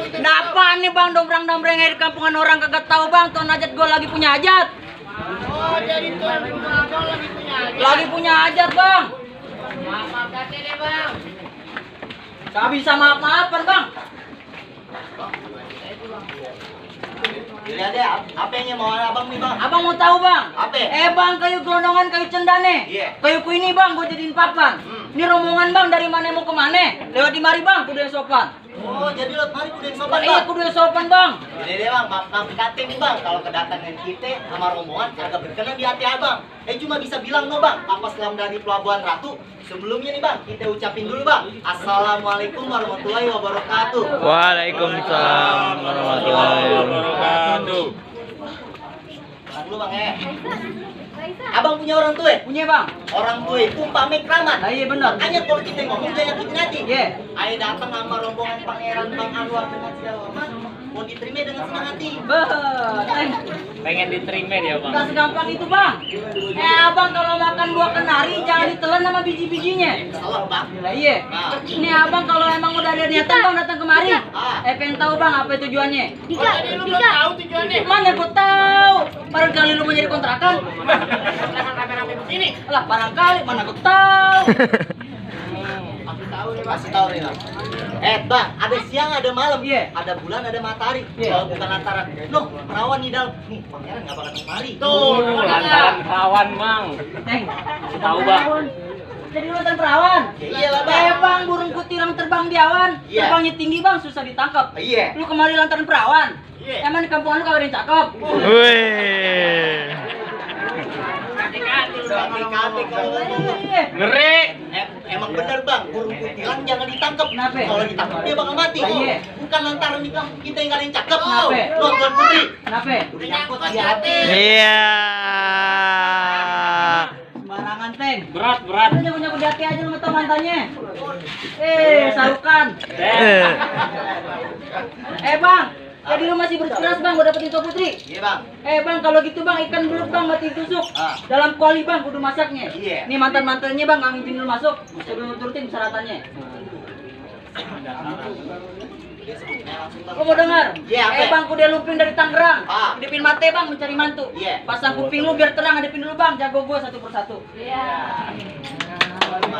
bang itu. Apaan nih bang, dombrang-dombrang di kampungan orang kagak tahu bang, tuh hajat gua lagi punya hajat. Oh jadi tuan rumah abang lagi punya aja. Lagi punya hajat bang. Maaf kate deh bang. Gak bisa maaf-maafan bang. Dilihat deh, apa yang mau abang nih bang? Abang mau tahu bang? Apa? Bang, kayu gelondongan, kayu cendane. Iya. Kayuku ini bang, gua jadiin papan. Ini rombongan bang, dari mana mau ke mana? Lewat di mari bang, kudu yang sopan. Oh jadi lo mari kudu yang sopan Iya, bang. kudu yang sopan bang. Jadi deh bang, maaf kate nih bang, kalau kedatangan kita sama rombongan agak berkenan di hati abang. Cuma bisa bilang no bang, apa selam dari Pelabuhan Ratu. Sebelumnya nih bang, kita ucapin dulu bang, Assalamualaikum warahmatullahi wabarakatuh. Waalaikumsalam warahmatullahi wabarakatuh. Tenang dulu bang Abang punya orang tua? Punya bang. Orang tua itu pamit keramat. Nah, iya benar. Hanya kalau kita ngomong jangan nyakitin hati. Iya. Ayo datang sama rombongan Pangeran Bang Anwar dengan segala hormat, mau diterima dengan senang hati. Pengen diterima dia bang. Gak segampang itu bang. Abang kalau makan buah kenari jangan ditelan sama biji-bijinya. Salah bang. Lah iya. Ini abang kalau emang udah ada niatan bang datang kemari. Pengen tahu bang apa tujuannya? Oh jadi lu belum tahu tujuannya. Mana gua tahu. Barangkali lu mau jadi kontrakan. Kontrakan rame-rame begini. Lah barangkali mana gua tahu. Kasih tahu nih bang. Bang, ada siang ada malam. Iya. Ada bulan ada matahari. Iya. Kalau bukan lantaran, loh perawan di dalam. Nih pangeran nggak bakal kemari. Tuh, Lantaran perawan bang. Neng, Tahu bang. jadi nonton perawan. Iya lah bang. Bang, burung kutilang terbang di awan. Iya. Terbangnya tinggi bang, susah ditangkap. Iya. Lu kemari lantaran perawan. Iya. Emang di kampungan lu kagak ada yang cakep. Wih. Kate kalau ngomong. Iya. Ngeri. Emang benar bang, burung kutilang jangan ditangkap. Kenapa? Kalau ditangkap dia bakal mati. Iya. Bukan lantaran di kampung kita yang nggak ada yang cakep. Kenapa? Loh Tuan Putri. Kenapa? Udah nyangkut Nyangkut di di hati. Iya. Sembarangan, Teng. Berat berat. Lu nyaku-nyaku di hati aja lu mau tau mantannya. Sarukan. Bang, jadi lu masih bersikeras bang, gua dapetin Tuan Putri. Iya bang. Bang, kalau gitu bang, ikan belut bang, mati tusuk. Dalam kuali bang, kudu masaknya. Iya. Nih mantan-mantannya bang, nggak izin dulu masuk. Mesti dulu turutin persyaratannya. Lu mau dengar? Iya, apa? Bang, kudu lumping dari Tangerang. Ah. Hidupin mate bang, mencari mantu. Iya. Pasang kuping lu biar terang, hadapin dulu bang, jago gua satu persatu.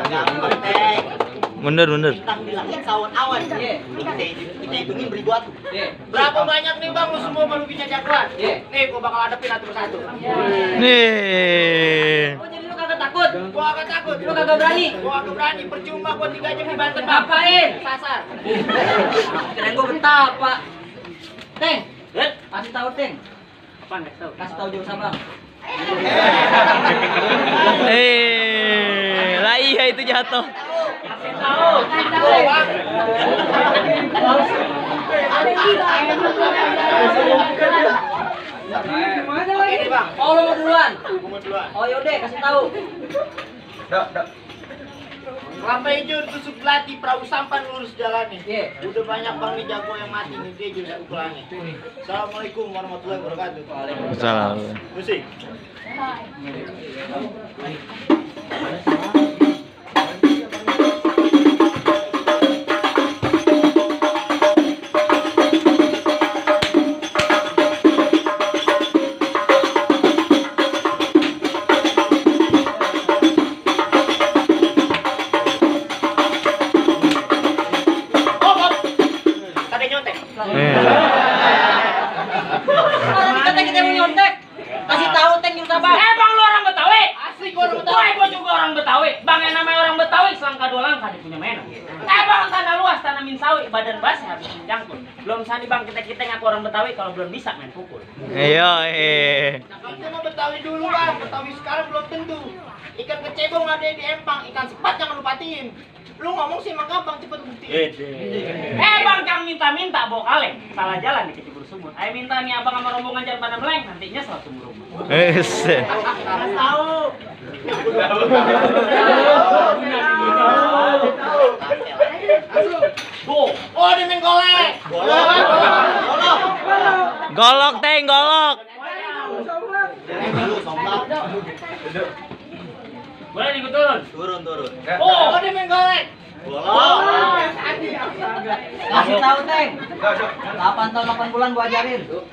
Gampang Teng. Mundur. Bintang di langit sawan-awan. Iya. Kita hitungin beribu atu. Iya. Berapa banyak nih bang lu semua baru bisa jagoan? Iya. Nih gua bakal hadapin satu persatu. Nih. Oh, jadi lu kagak takut? Gua agak takut. Lu kagak berani? Gua agak berani. Percuma gua 3 jam di Banten bang. Ngapain? Sasar. Kirain gua betapa. Teng, kasih tahu Teng. Apaan kasih tahu? Kasih tahu jauh sabang. Lah iya itu jatuh. Ini bang. Oh, lu mau duluan? Gua mau duluan. Oh, yaudah kasih tahu. Kelapa hijau tusuk belati, perahu sampan lurus jalannya. Iya. Udah banyak bang nih jago yang mati nih, dia juga ukurannya. Assalamualaikum warahmatullahi wabarakatuh. Salam. Musik. Tadi nyontek. Orang dikata kita mau nyontek. Kasih tahu Teng jauh sabang. Bang lu orang Betawi? Asli gua udah tahu. Gua juga orang Betawi. Bang yang namanya orang Betawi selangkah dua langkah dia punya mainan. Bang tanah luas tanamin sawi, badan basah habis menjangkut. Belum sani bang kita ngaku orang Betawi kalau belum bisa main pukul. Iya. Kita mah Betawi dulu bang, Betawi sekarang belum tentu. Ikan kecebong ada di empang, ikan sepat jangan lupa patiin. Lu ngomong sih emang gampang cepet buktiin. Bang jangan minta bawa kaleng. Salah jalan di kecebur sumur. Ayo minta nih abang sama rombongan jalan pada meleng, nantinya salah sumur rumah. Harus tahu. Oh, dia main golek. Golok Teng, golok. Somplak. Boleh nih turun. Turun. Oh, dia main golek. Bolong. Kasih tahu Teng. 8 tahun 8 bulan gua ajarin. Tuh.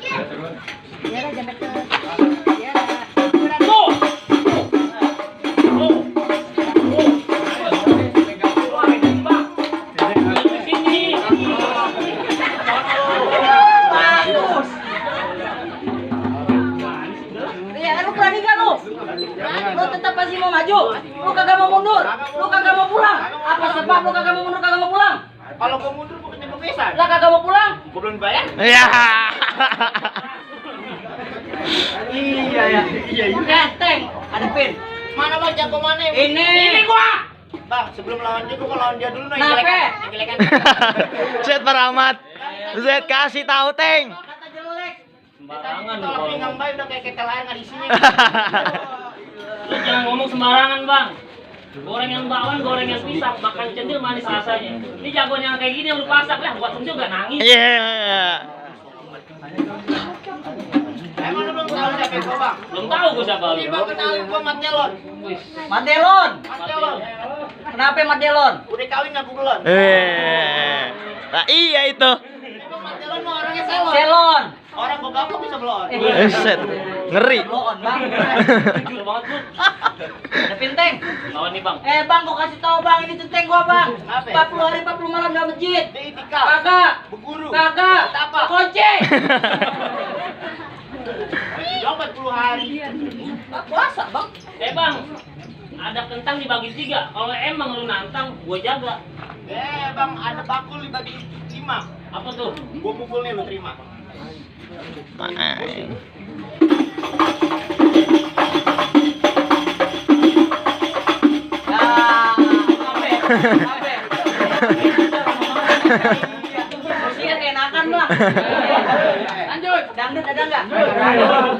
Bagus. Ya, lu berani gak lu? Lu tetap masih mau maju. Lu kagak mau mundur. Lu kagak mau pulang. Apa sebab lu kagak mau mundur, kagak mau pulang? Kalau gua mundur gua kena bebesan. Lah kagak mau pulang? Gua belum bayar. Iya. Iya ya. Iya iya. Teng, hadapin. Mana bang jago mana? Ini Gua. Bang, sebelum lawan dia gua lawan dia dulu nih. Kenapa? Jelekan. Set Paramat. Set kasih tahu Teng. Kata jelek. Sembarangan lu Tolak kalau pinggang bayi udah kayak ketel air nggak isinya. Lu jangan ngomong sembarangan, Bang. Gorengan bakwan, gorengan pisang, makan cendil manis rasanya. Ini jagoan yang kayak gini yang lu pasak lah, buat cendil gak nangis. Iya. Emang lu belum tahu siapa gua bang? Belum tahu gua siapa lu. Ini bang kenalin gua Matelon. Madelon. Matelon. Kenapa Madelon? Udah kawin aku belum? Nah, iya itu. Ini bang Matelon mah orangnya selon. Selon. Orang gua gampang bisa belon. Set. Ngeri. Loon, Bang. Jujur banget lu. Hadapin Teng. Lawan nih, Bang. Bang, gua kasih tahu Bang, ini centeng gua, Bang. Apa? 40 hari 40 malam dalam masjid. Dia itikaf. Kagak. Berguru. Kagak. Apa? Kunci. Udah 40 hari. Puasa, Bang. Bang. Ada kentang dibagi 3. Kalau emang lu nantang, gua jaga. Bang, ada bakul dibagi 5. Apa tuh? Gua pukul nih lu terima. Main. Iya, enakan, Bang. Lanjut. Dangdut ada enggak? Mana,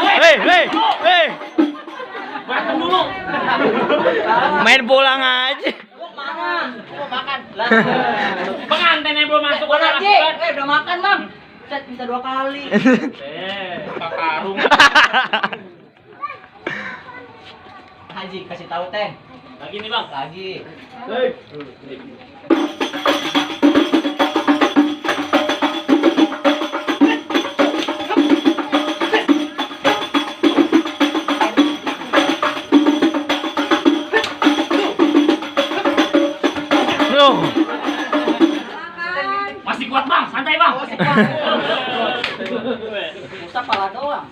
weh? Hei. Berantem dulu. Main pulang aja. Lu mana? Gua makan. Lah. Pengantin yang belum masuk Bang udah Haji, lakukan. udah makan, Bang. Set minta 2 kali. Pak Karung. Haji kasih tahu Teng. Lagi nih, Bang. Lagi. Loh. Masih kuat, Bang. Santai, Bang. Musa pala doang.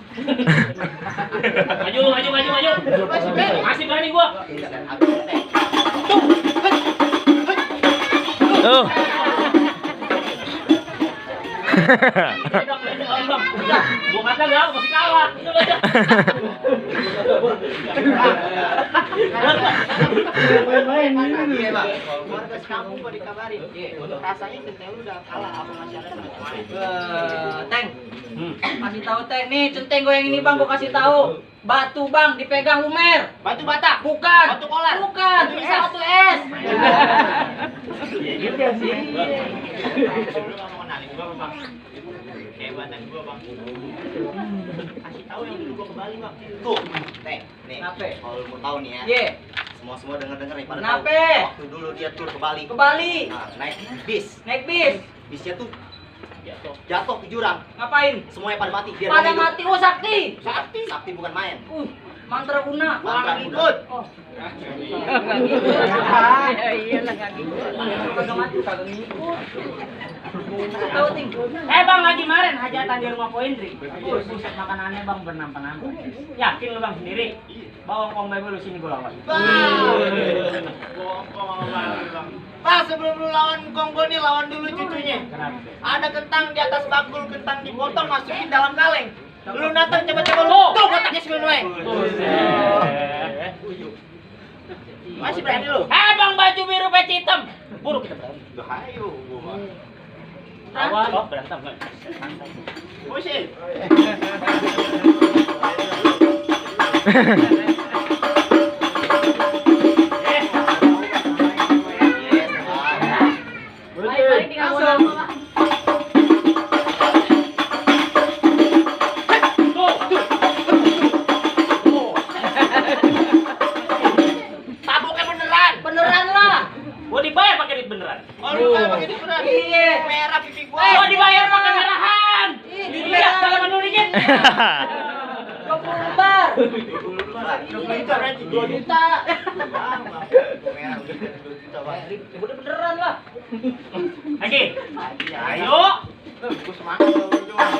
Maju. Masih berani gua. Tuh. Gua kata gak, masih kalah. Iya bang. Warga sekampung gua dikabarin. Rasanya centeng lu udah kalah apa masyarakat. Teng. Kasih tahu Teng nih, centeng gue yang ini Bang, gua kasih tahu. Batu Bang dipegang lumer. Batu bata. Bukan. Batu kolar. Bukan. Batu Bisa es. batu es. Iya juga sih. Lu nggak mau kenalin gua bang. Kehebatan gua bang. Kasih tahu yang dulu gua ke Bali bang. Tuh, Teng, nih. Kenapa? Kalau lu mau tahu nih ya. Ye, Semua denger nih pada Kenapa? tahu. Waktu dulu dia tur ke Bali. ke Bali. Nah, naik bis. Naik bis. Bisnya tuh jatuh ke jurang. Ngapain? Semuanya pada mati. Dia Pada doang hidup. mati. Oh, sakti. Sakti bukan main. Mantra guna. Mantra Orang guna. ikut. Oh. Iyalah enggak gitu. Kagak mati, kagak ngikut. Tahu Ting. Bang, lagi kemarin hajatan di rumah Poindri. Buset makanannya Bang bernampak-nampak. Yakin lu Bang sendiri? Bawa kong bayi lu sini gua lawan. Pak, sebelum lu lawan Konggo nih, lawan dulu cucunya. Kenapa? Ada kentang di atas bakul, kentang dipotong, masukin dalam kaleng. Lu nonton coba-coba lu. Oh. Tuh, kotaknya segini wae. Buset. Masih berani lu? Bang, baju biru peci hitam. Buru kita berantem. Ayo, gua mah. Awal berantem kan. Santai. Buset. 20 lembar. 20 juta berarti 2 juta. Udah beneran lah. Lagi. Ayo. Gue semangat kalau berjuang.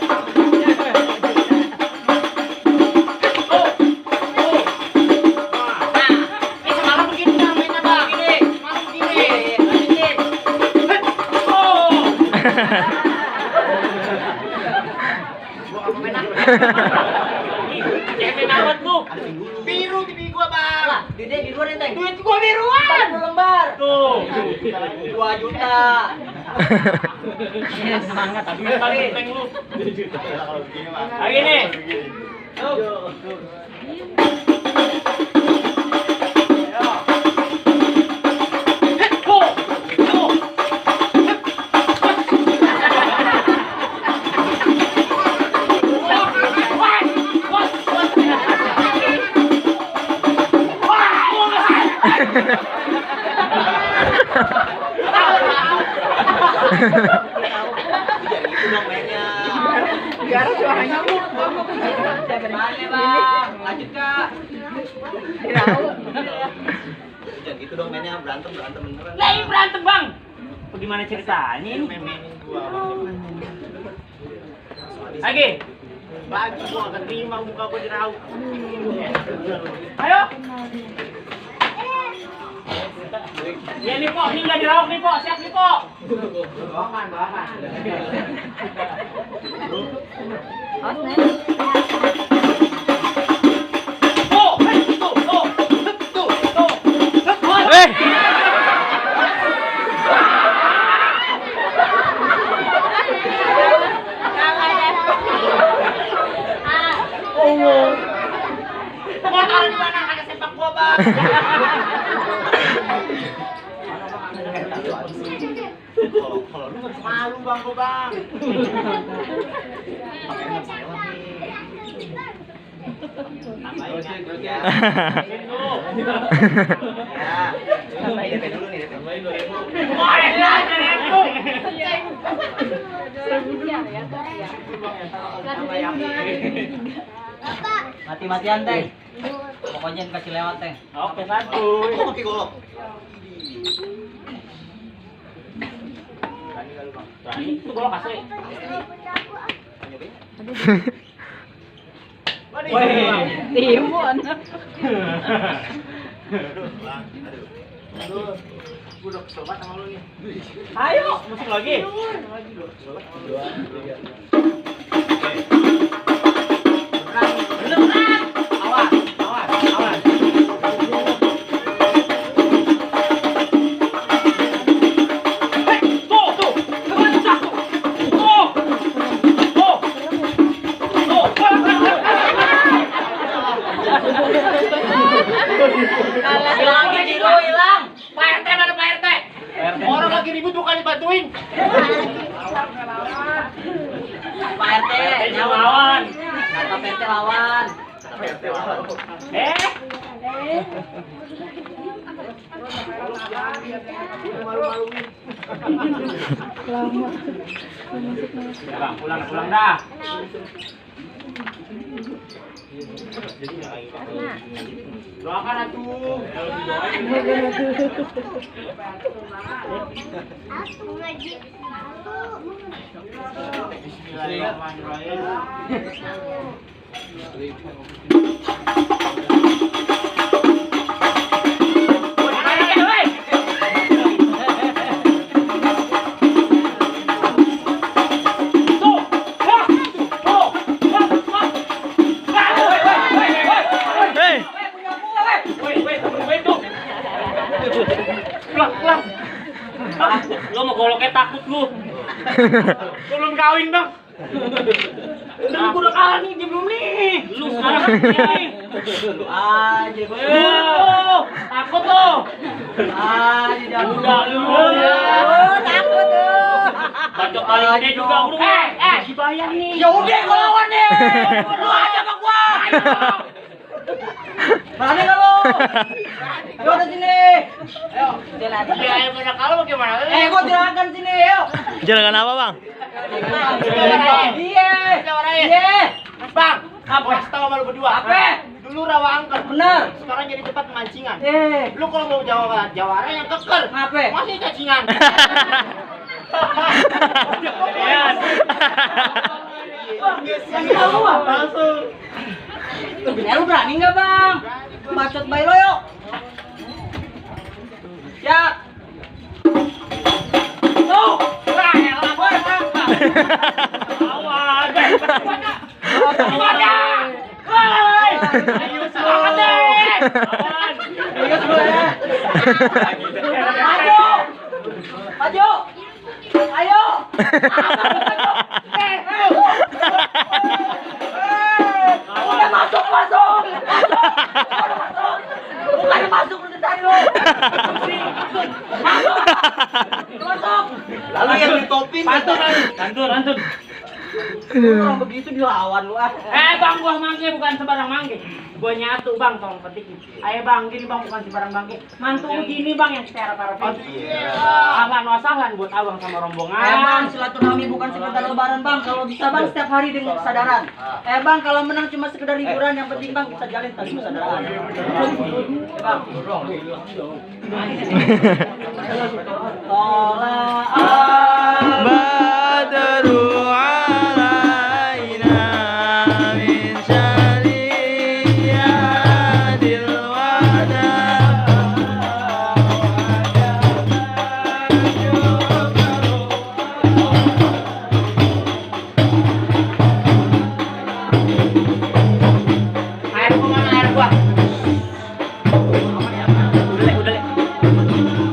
Semalam begini Bang, mainnya Bang. Gini. Semalam begini. Lanjutin. Gua apa main apa? Jangan main awet lu. Biru TV gua, Bang. Lah, duitnya di luar nih, Duit gua biruan. 40 lembar. Tuh. 2 juta. Semangat tapi kali teng lu. Kalau begini mah. Lagi nih. Itu dong mainnya. Biar suaranya Mana bang? Lanjut kak. Jangan gitu dong mainnya, berantem beneran. Lah ini berantem Bang. Bagaimana ceritanya ini? Main-mainin gua, Bang. Lagi. Bagi gua akan terima muka gua jerawat. Ayo. Ya nih Pok, ini nggak dirawak nih Pok, siap nih Pok. Bawakan. Tuh, tuh. Eh. Motor di mana ada sepak gua Bang? Kalau lu nggak malu, Bang, gua, Bang. Tambahin ya. Ya. DP dulu nih, DP. Mati-matian teh. Pokoknya kasih lewat teh. Oke, satu. Kok pakai golok? Berani itu gua kasih. Timun. Aduh, gua udah kesel banget sama lu nih. Ayo, musik lagi. Beneran. Awas. Tuh. Kebancak tuh. Tuh. Hilang gigi lu hilang. Pak RT mana Pak RT? Orang lagi ribut bukan dibantuin. Pak RT, nyawa lawan. Kata PT lawan. Malu-maluin. Bang, pulang dah. Doakan atuh. Pulang. Lo mau goloknya takut lu. Belum kawin bang. Udah gua udah kalah nih, dia belum nih. Lu sekarang nih. Aja gue. Takut lo. Aja Udah lu. takut tuh. Bacok kali ini juga udah. Dibayar nih. Ya udah gua lawan nih. Lu aja sama gua. Berani enggak lu? Yo udah sini. Ayo, jalan. Ya ayo pada kalau bagaimana? Gua juragan sini, yuk. Juragan apa, Bang? Iya. Iya. Bang, Apa? kasih tahu sama lu berdua. Apa? Dulu rawa angker. Bener. Sekarang jadi tempat pemancingan. Eh, Lu kalau mau jawara yang keker. Ngapa? Masih cacingan. Lihat. yang tahu ah. Langsung. Ya lu berani nggak bang? Bacot bayi lo yuk. Siap. Tuh. Wah, ya lapor. Awas. Woi. Ayo semangat deh. Awan. Ingat lu ya. Maju. Maju. Ayo. Udah masuk. Udah masuk. Bukan masuk lu tadi lu. Masuk. Lalu yang ditopin. Rantun. Orang begitu dilawan lu ah. Bang, gua mangke bukan sembarang mangke. Gua nyatu bang, tolong petik. Ayo bang, gini bang bukan sembarang mangke. Mantu gini bang yang secara karpet. Ahlan wasahlan buat abang sama rombongan. Bang, silaturahmi bukan sekedar lebaran bang. Kalau bisa bang setiap hari dengan kesadaran. Bang, kalau menang cuma sekedar hiburan, yang penting bang bisa jalin tali kesadaran. Bang. Tolak Badru